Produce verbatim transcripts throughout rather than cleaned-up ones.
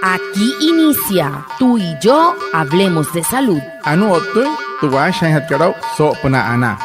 Aquí inicia Tú y yo hablemos de salud. Anuu o'ttüin tü waashajaainjatkat aa'u soo'opünaa anaa.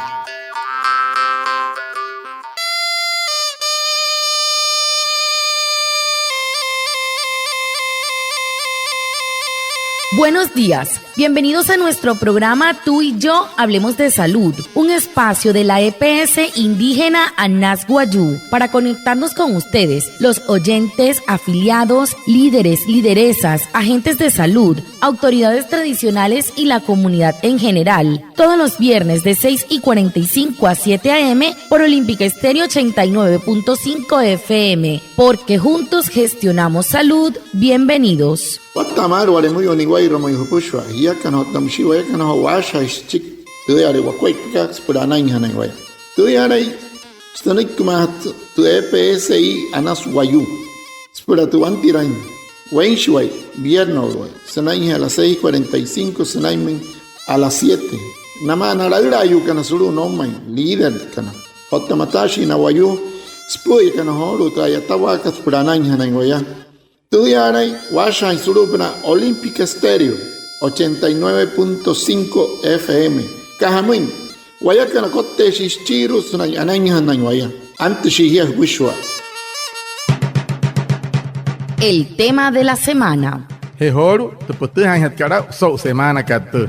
Buenos días. Bienvenidos a nuestro programa Tú y yo hablemos de salud, un espacio de la E P S indígena Anas Wayuu para conectarnos con ustedes, los oyentes, afiliados, líderes, lideresas, agentes de salud, autoridades tradicionales y la comunidad en general. Todos los viernes de seis y cuarenta y cinco a siete a. m. por Olímpica Estéreo ochenta y nueve punto cinco F M, porque juntos gestionamos salud. Bienvenidos. Watta'a maalü wale müyuu niwa'irua mayuu jüpüshua jiakana otta müshii wayakana joo waashajaain süchiki tüüyale wakuaippakat süpüla anainjanain waya. Tüüyalai sünüikimaajatü tü E P S I Anas Wayuu süpüla tü wantiraain weinshiwai, vierno'uluwai, sünainjee a las seis cuarenta y cinco sünainmüin a las siete. Namaa na laülaayuukana sulu'u noumain, líderkana otta mataashii na wayuu süpü'üyakana joolu'u tü a'yatawaakat süpüla anainjanain waya. Tüüyalai waashajaain sulu'upünaa Olímpica Estéreo ochenta y nueve punto cinco F M. Aka jamüin, wayakana kotteeshii süchiirua sünain anainjanain waya. Antüshii jia jüpüshua. El tema de la semana. Je joolu'u tü pütüjaainjatkat aa'u so'u semaanakat tüü.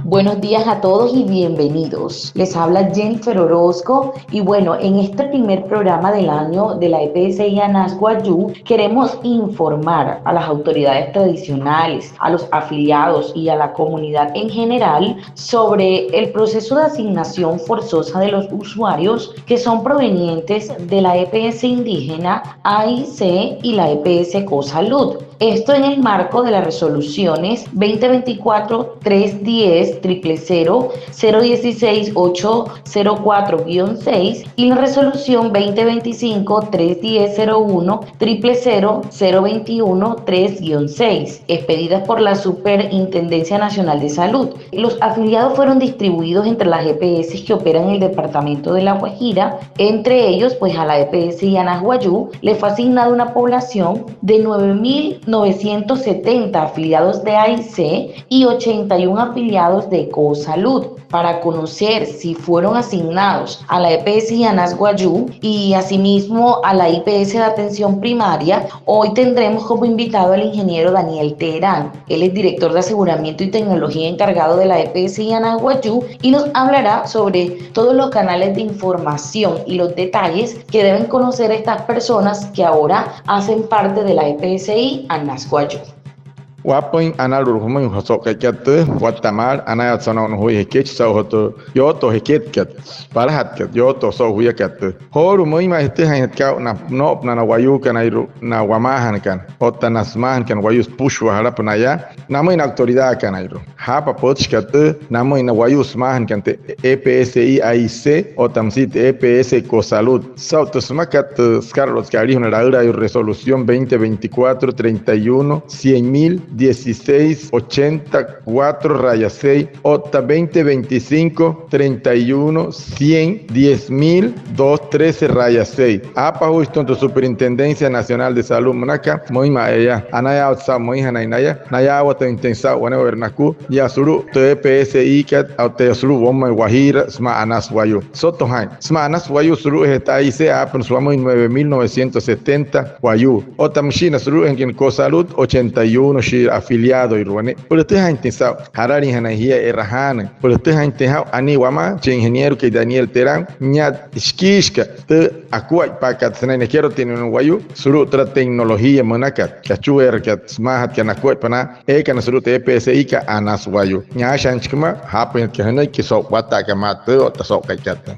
Buenos días a todos y bienvenidos. Les habla Jennifer Orozco y bueno, en este primer programa del año de la E P S I Anas Wayuu queremos informar a las autoridades tradicionales, a los afiliados y a la comunidad en general sobre el proceso de asignación forzosa de los usuarios que son provenientes de la E P S indígena A I C y la E P S Cosalud. Esto en el marco de las resoluciones veinte veinticuatro tres diez triple cero, cero dieciséis ocho cero cuatro guion seis y la resolución veinte veinticinco tres diez cero uno triple cero cero veintiuno tres guion seis, expedidas por la Superintendencia Nacional de Salud. Los afiliados fueron distribuidos entre las E P S que operan en el departamento de La Guajira. Entre ellos, pues, a la E P S Anas Wayuu le fue asignada una población de nueve mil novecientos setenta afiliados de A I C y ochenta y uno afiliados de Cosalud. Para conocer si fueron asignados a la E P S Anas Wayuu y asimismo a la I P S de atención primaria, hoy tendremos como invitado al ingeniero Daniel Terán. Él es director de aseguramiento y tecnología encargado de la E P S Anas Wayuu y nos hablará sobre todos los canales de información y los detalles que deben conocer estas personas que ahora hacen parte de la E P S I Anas Wayuu. Waapüin analu'ut jümüin so'u ka'ikat tüü, watta'a maalü, anayaawatse so'u noo'onüin juya jekechi saa'u joo tü yootoo jeketkat, palajatkat, yootoo so'u juyakat tüü. Joolu'u müinma'a jütüjaainjatkat aa'u na, noo'opünaa na wayuukanairua, na wamaajanakana otta na sümaajanakana wayuu süpüshua jalapünaa yaa, namüin na autoridadkanairua. Jaapa pütchikat tüü namüin na wayuu sümaajanakana tü E P S I A I C otta müsia tü E P S Cosalud. Saa'u tü sümakat tü sükaraloukta alijuna laülaayuu resolución veinte veinticuatro treinta y uno cien mil dieciséis ochenta cuatro raya seis otta veinte veinticinco treinta y uno cien diez mil dos trece raya seis. Aapajuushi sütüma tü Superintendencia Nacional de Salud münakat, müinma'a yaa, anayaawatse saa'u müinjanain naya, nayaawatüinjatüin saa'u wane'ewai nakua yaa sulu'u tü E P S I kat otta yaa sulu'u woumain Wajiira sümaa Anas Wayuu. Soto jaa'in sümaa Anas Wayuu, sulu'ujee tü A I C aapünüsü wamüin nueve mil novecientos setenta wayuu otta müshii na sulu'ujenkana Cosalud ochenta y uno shia afiliadoirua ne'e. Pülütüjaainjatüin saa'u jaralinjanain jia e'rajaanüin. Pülütüjaainjatüin jaa'u anii wamaa chi ingenierokai Daniel Terán, nia shikiishika tü akuaippaakat sünain nekerotüin na wayuu sulu'u türa tecnología münakat, kachueerakat sümaajatkat nakuaippa na eekana sulu'u tü E P S I kat Anas Wayuu. Nyaashajaain süchiki maa jaapüinjatkat jünüiki so'u watta'akat maa tüü otta so'u ka'ikat tüü.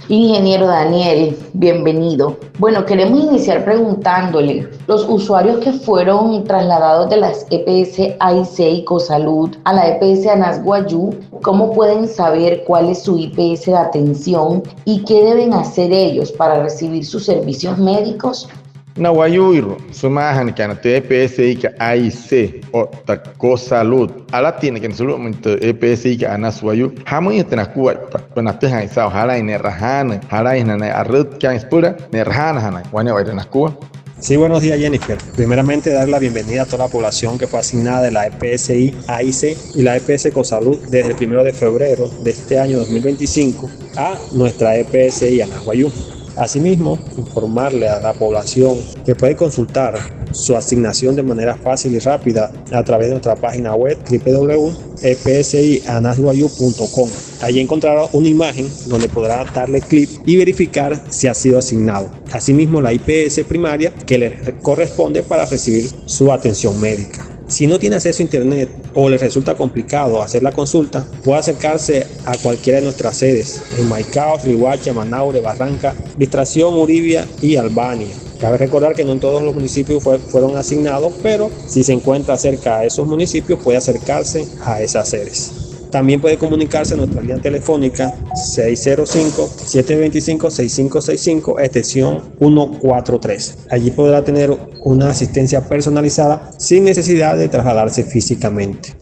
Ingeniero Daniel, bienvenido. Bueno, queremos iniciar preguntándole, los usuarios que fueron trasladados de las E P S A I C y Cosalud a la E P S Anas Wayuu, ¿cómo pueden saber cuál es su I P S de atención y qué deben hacer ellos para recibir sus servicios médicos? Na wayuuirua sümaajanakana tü E P S I-kat A I C otta COSALUD, alatinnakana sulu'umüin tü E P S I-kat Anas Wayuu, jamüinjatü nakuaippa natüjaain saa'u jalain ne'rajaanüin, jalainjana ne'rütkain süpüla ne'rajaanajanain. Wane'ewai nakua. Sí, buenos días, Jennifer. Primeramente, dar la bienvenida a toda la población que fue asignada de la E P S I A I C y la E P S COSALUD desde el primero de febrero de este año dos mil veinticinco a nuestra E P S I Anas Wayuu. Asimismo, informarle a la población que puede consultar su asignación de manera fácil y rápida a través de nuestra página web, w w w punto e p s i anas wayuu punto com. Allí encontrará una imagen donde podrá darle clic y verificar si ha sido asignado. Asimismo, la I P S primaria que le corresponde para recibir su atención médica. Si no tiene acceso a internet o le resulta complicado hacer la consulta, puede acercarse a cualquiera de nuestras sedes en Maicao, Riohacha, Manaure, Barranca, Distracción, Uribia y Albania. Cabe recordar que no todos los municipios fue- fueron asignados, pero si se encuentra cerca a esos municipios, puede acercarse a esas sedes. También puede comunicarse a nuestra línea telefónica seis cero cinco, siete veinticinco, seis cinco seis cinco, extensión uno cuatro tres. Allí podrá tener una asistencia personalizada sin necesidad de trasladarse físicamente.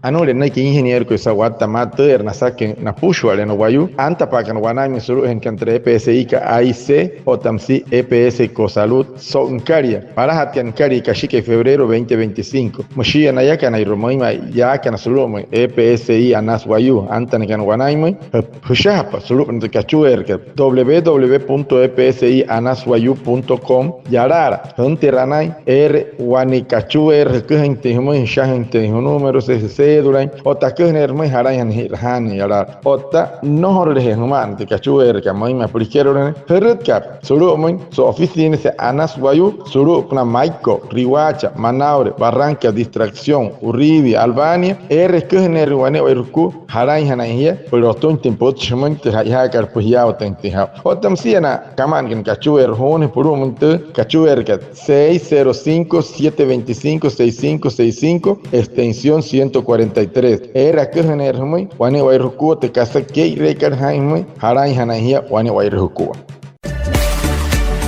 Anuu, nünüiki ingenierokai saa'u wattamaa tü e'rü nasaküin napüshua'ale na wayuu antapa'akana wanainmüin sulu'ujeenakana tü E P S I-kat A I C otta müsia E P S COSALUD so'u nükalia. Palajatkat nükalia kashikai febrero veinte veinticinco. Müshia nayakanairua müinma'a yaakana sulu'umüin E P S I Anas Wayuu antanakana wanainmüin, jü- jüshajapa sulu'upünaa tü kachueerakat w w w punto e p s i anas wayuu punto com. Yalaala jüntera anain eere wane kachueera jüküjüinjatüin jümüin, jüshajüinjatüin jünumerose, jüseedulain otta aküjüneerü jümüin jalainjana ne'rajaanüin. Yalaala otta nnojorüleje jüma'ana tü kachueerakat müinma'a süpüla jikerolüin, jürütkaapa sulu'umüin su'ofisiinase Anas Wayuu sulu'upünaa Maicao, Riohacha, Manaure, Barranca, Distracción, Uribia, Albania. Eere jüküjüneerü wane'ewai jukua jalainjanain jia süpüla lotüinjatüin pütchi jümüin tü ja'ijaakat süpüla jiyaawatüinjatüin jaa'u. Otta müsia na kama'anakana kachueera, juunajüin sulu'umüin tü kachueerakat seis cero cinco, siete veinticinco, seis cinco seis cinco, extensión ciento cuarenta y tres. Eere aküjüneerü jümüin wane'ewai jukua tü kasa kee'ireekat jaa'in jümüin jalainjanain jia wane'ewai jukua.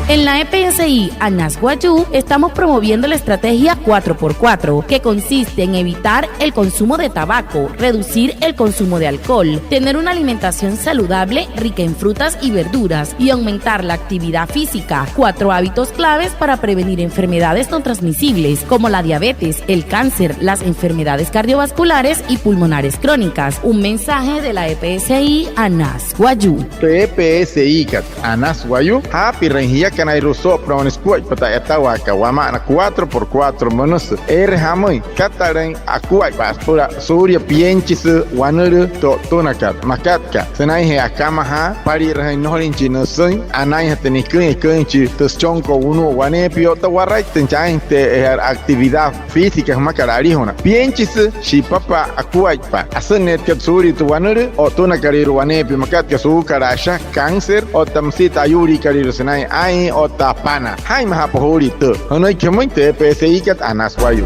En la E P S I Anas Wayuu estamos promoviendo la estrategia cuatro por cuatro, que consiste en evitar el consumo de tabaco, reducir el consumo de alcohol, tener una alimentación saludable rica en frutas y verduras y aumentar la actividad física, cuatro hábitos claves para prevenir enfermedades no transmisibles como la diabetes, el cáncer, las enfermedades cardiovasculares y pulmonares crónicas. Un mensaje de la E P S I Anas Wayuu. Tü E P S I-kat Anas Wayuu, jaapirüin jiakanairua soo'opünaa wane sukuaippa tü a'yatawaakat wama'ana cuatro por cuatro münüsü. Eere jamüin, katalüin akuaippa süpüla suulia pienchisü, wanülüü, tü o'ttünakat. Makat aka sünainjee akamajaa, süpali'irajüin nnojolin chi nüsüin, anainjatü niküin eküin chi tü süchonko wunu'u waneepia otta waraittüin chaainjatü e're'eja'a actividad física jümakat alijuna. Pienchisü, shi'ipapa akuaippa, asü'nneetkat suulia tü wanülüü o'ttünakalüirua waneepia, makat aka suukalaa asha, cáncer otta müsia tü ayuuliikalüirua sünain aa'in otta apanaa. Jaa'inmajaapa juulia tüü. Jünüiki jümüin tü E P S I-kat Anas Wayuu.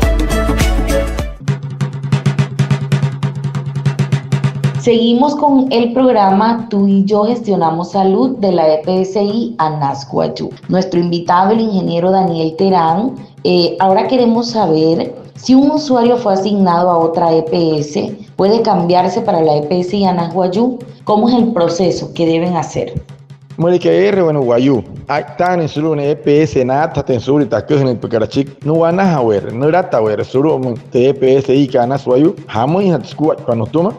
Seguimos con el programa Tú y yo gestionamos salud de la E P S I Anas Wayuu. Nuestro invitado, el ingeniero Daniel Terán, eh, ahora queremos saber si un usuario fue asignado a otra E P S, puede cambiarse para la E P S I Anas Wayuu. ¿Cómo es el proceso que deben hacer? Müleka eere wane wayuu a'itaanüin sulu'u na E P S naatajatüin suulia tü aküjünüitpakat achiki, nu'wanajaweere, nülataweere sulu'umüin tü E P S I-kat Anas Wayuu, ¿jamüinjatü sukuaippa nütüma?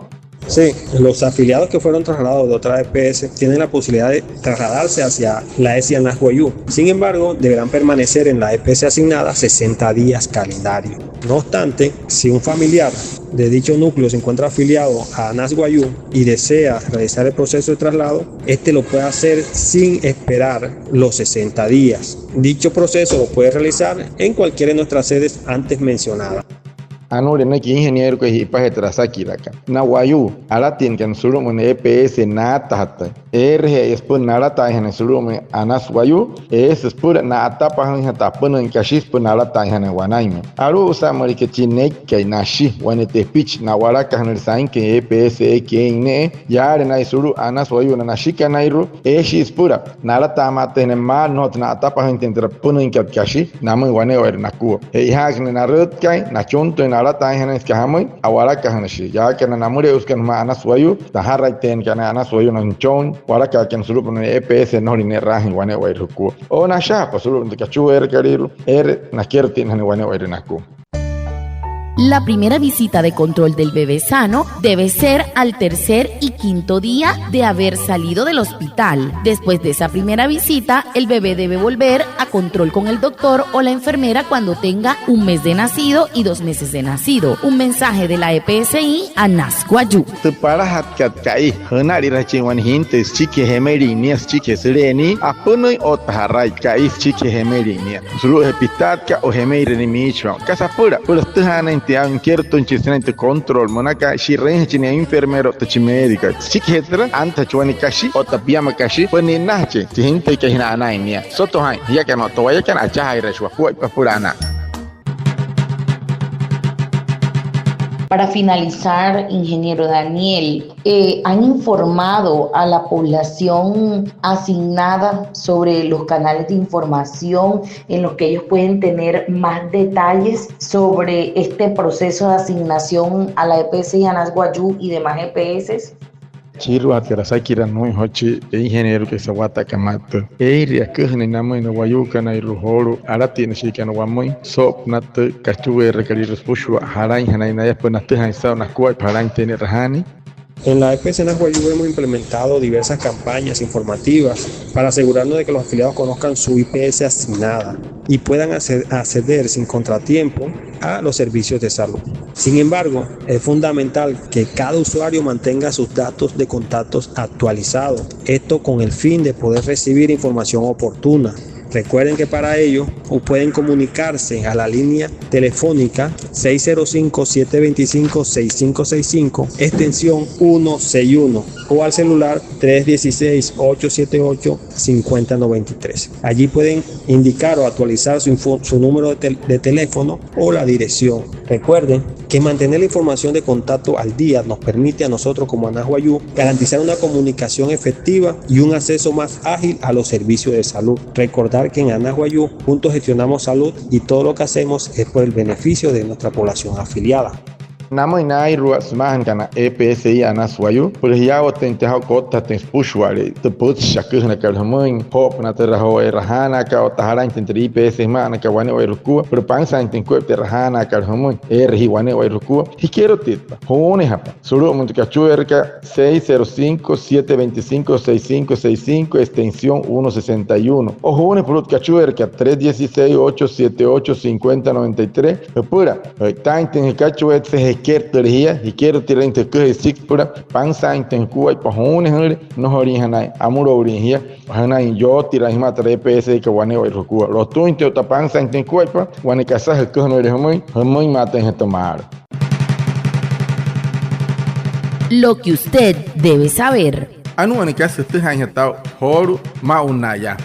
Sí, los afiliados que fueron trasladados de otra E P S tienen la posibilidad de trasladarse hacia la E S I Anas Wayuu. Sin embargo, deberán permanecer en la E P S asignada sesenta días calendario. No obstante, si un familiar de dicho núcleo se encuentra afiliado a Anas Wayuu y desea realizar el proceso de traslado, este lo puede hacer sin esperar los sesenta días. Dicho proceso lo puede realizar en cualquiera de nuestras sedes antes mencionadas. Anuu, nünüiki ingenierokai ji'ipajee türa asakirakat. Na wayuu alatinnakana sulu'umüin E P S naatajatüin, Eereje'eya süpüla nalataainjanain sulu'umüin Anas Wayuu, eesü süpüla na'atapajüinjatü apünüin kashi süpüla nalataainjanain wanainmüin. Alu'usa müleka chi neikai nashi wane tepichi na'walakajünüle sainküin E P S eein ne'e, yaale naya sulu'u Anas Wayuu na nashikanairua, eeshii süpüla nalataamaatüinjanain maalü, nnojotsü na'atapajüinjatüin tü apünüinkat kashi namüin wane'ewai nakua. Che'ojaaka na narütkai, nachuntüin nalataainjanain, süka jamüin, a'walakajünüshii. Yaakana namüle'usükana jümaa Anas Wayuu, najaraiteenakana Anas Wayuu na nüchon wa'walakaakana sulu'upünaa E P S, nnojolüin ne'raajüin wane'ewai jukua. O nashajapa sulu'u tü kachueerakalüirua, eere nakerotüinjanain wane'ewai nakua. La primera visita de control del bebé sano debe ser al tercer y quinto día de haber salido del hospital. Después de esa primera visita, el bebé debe volver a control con el doctor o la enfermera cuando tenga un mes de nacido y dos meses de nacido. Un mensaje de la E P S I Anas Wayuu. Tü palajatkat ka'i, jünalirajachin wane jintüi süchikijee jemelin nia, süchikijee süle'e nii, apünüin otta ja'rai ka'i süchikijee jemelin nia. Sulu'ujee pitaatkat o jemeire nia miichima'a. Kasa apüla, süpüla sütüjaanain tia, nikerotüinjachin sünain tü control münaka, shi'rüinjachin nia enfermera otta chi médico. Süchikijee türa, antajachi wane kashi otta piama kashi, süpüla ni'nnajachin chi jintüikai jia na'anain nia. Soto jaa'in, jiakana otta wayakana, achajaajiraashii wakuaippa süpüla anaa. Para finalizar, ingeniero Daniel, eh, ¿han informado a la población asignada sobre los canales de información en los que ellos pueden tener más detalles sobre este proceso de asignación a la E P S I Anas Wayuu y demás E P S? Chiiruajatkat asakiraa nümüin joo chi ingenierokai sa'wataakat maa tüü. Eeirü aküjünüin namüin na wayuukanairua joolu'u alatinnüshiikana wamüin soo'opünaa tü kachueerakalüirua süpüshua jalainjanain naya süpüla natüjaain saa'u nakuaippa jalainjatüin ne'rajaanüin. En la E P S Anas Wayuu hemos implementado diversas campañas informativas para asegurarnos de que los afiliados conozcan su I P S asignada y puedan acce-, acceder sin contratiempo a los servicios de salud. Sin embargo, es fundamental que cada usuario mantenga sus datos de contactos actualizados, esto con el fin de poder recibir información oportuna. Recuerden que para ello, u-, pueden comunicarse a la línea telefónica seis cero cinco, siete veinticinco, seis cinco seis cinco, extensión uno seis uno, o al celular tres dieciséis, ocho siete ocho, cincuenta noventa y tres. Allí pueden indicar o actualizar su info-, su número de tel-, de teléfono o la dirección. Recuerden que mantener la información de contacto al día nos permite a nosotros como Anas Wayuu garantizar una comunicación efectiva y un acceso más ágil a los servicios de salud. Recordar que en Anas Wayuu juntos gestionamos salud y todo lo que hacemos es por el beneficio de nuestra población afiliada. Namüin naa'irua sümaajanakana E P S I Anas Wayuu, süpüla jiyaawatüin tü jaa'u kottajatüin süpüshua'ale tü pütchi aküjünakat jümüin, joo'opünaa türa joo e'rajaanaakat otta jalainjatüin türa I P S jüma'anakat wane'ewai jukua, süpüla pansaainjatüin jukuaippa tü e'rajaanaakat jümüin, eere jia wane'ewai jukua, jikerotirapa, juunejapa sulu'umüin tü kachueerakat seis cero cinco, siete veinticinco, seis cinco seis cinco, extensión uno sesenta y uno. O juunejapa sulu'u tü kachueerakat tres dieciséis, ocho siete ocho, cincuenta noventa y tres. Jüpüla jü'itaainjatüin jükachueetse, jekerotüle jia, jikerotirüin tü jüküjee süchiki süpüla pansaainjatüin jukuaippa juunejüle, nnojoliinjanain amüloulin jia sünain yootiraain jümaa türa E P S kat wane'ewai jukua. Lotüinjatüin otta pansaainjatüin jukuaippa wane kasa jüküjünüle jümüin, jümüinmaatüinjatü maalü. Lo que usted debe saber. Anuu wane kasa jütüjaainjatü aa'u joolu'u maa'ulu yaa.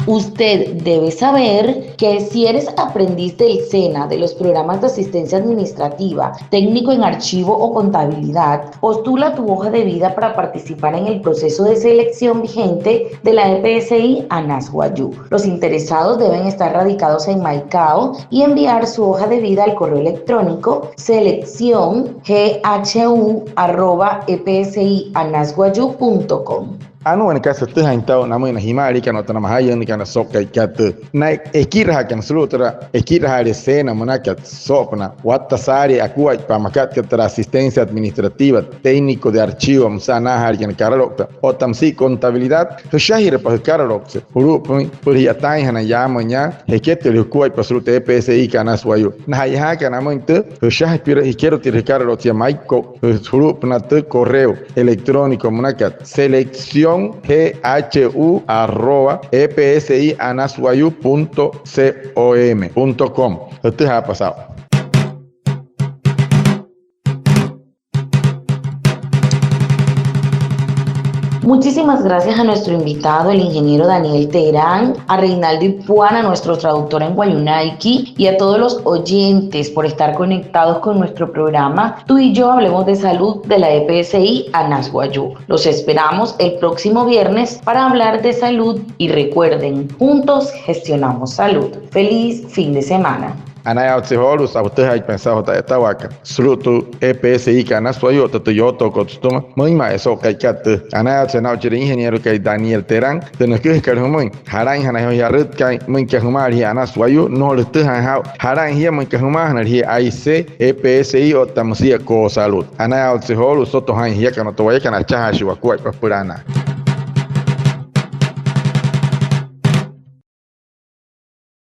Usted debe saber que si eres aprendiz del SENA, de los programas de asistencia administrativa, técnico en archivo o contabilidad, postula tu hoja de vida para participar en el proceso de selección vigente de la E P S I Anas Wayuu. Los interesados deben estar radicados en Maicao y enviar su hoja de vida al correo electrónico selección G H U arroba E P S I Anas Wayuu punto com. Anuu wane kasa jütüjaainjatü aa'u namüin na jima'aliikana otta na majayünnüükana so'u ka'ikat tüü. Na ekirajakana sulu'u türa ekirajaale SENA münakat soo'opünaa watta saalii akuaippaa makat aka türa asistencia administrativa, técnico de archivo müsia anaajaalikana karaloukta otta müsia contabilidad, jüshajirapa jükaraloukse julu'upünüin süpüla ji'yataainjanain yaamüin yaa jeketüle jukuaippa sulu'u tü E P S I kat Anas Wayuu. Na ja'yajaakana amüin tüü, jüshajapira jikerotira jükaraloukse yaa Maiko'u julu'upünaa tü correo electrónico münakat selección G H U arroba E P S I Anas Wayuu punto com. Jütüjaapa saa'u. Muchísimas gracias a nuestro invitado, el ingeniero Daniel Terán, a Reinaldo Ipuana, nuestro traductor en wayuunaiki, y a todos los oyentes por estar conectados con nuestro programa Tú y yo hablemos de salud de la E P S I Anas Wayuu. Los esperamos el próximo viernes para hablar de salud y recuerden, juntos gestionamos salud. Feliz fin de semana. Anayaawatse joolu'u saa'u jütüjaaitpain saa'u tü a'yatawaakat sulu'u tü E P S I-kat Anas Wayuu otta tü yootookot sütüma müinma'a eesü ka'ikat tüü. Anayaawatse naa'u chira ingenierokai Daniel Terán tü nüküjakat jümüin jalainjanain joo jia arütkain müin aka jümaale jia Anas Wayuu, nnojolü jütüjaain jaa'u jalain jia müin aka jümaajünale jia aisee E P S I otta müsia Cosalud. Anayaawatse joolu'u, soto jaa'in jiakana otta wayakana, achajaashii wakuaippa süpüla anaa.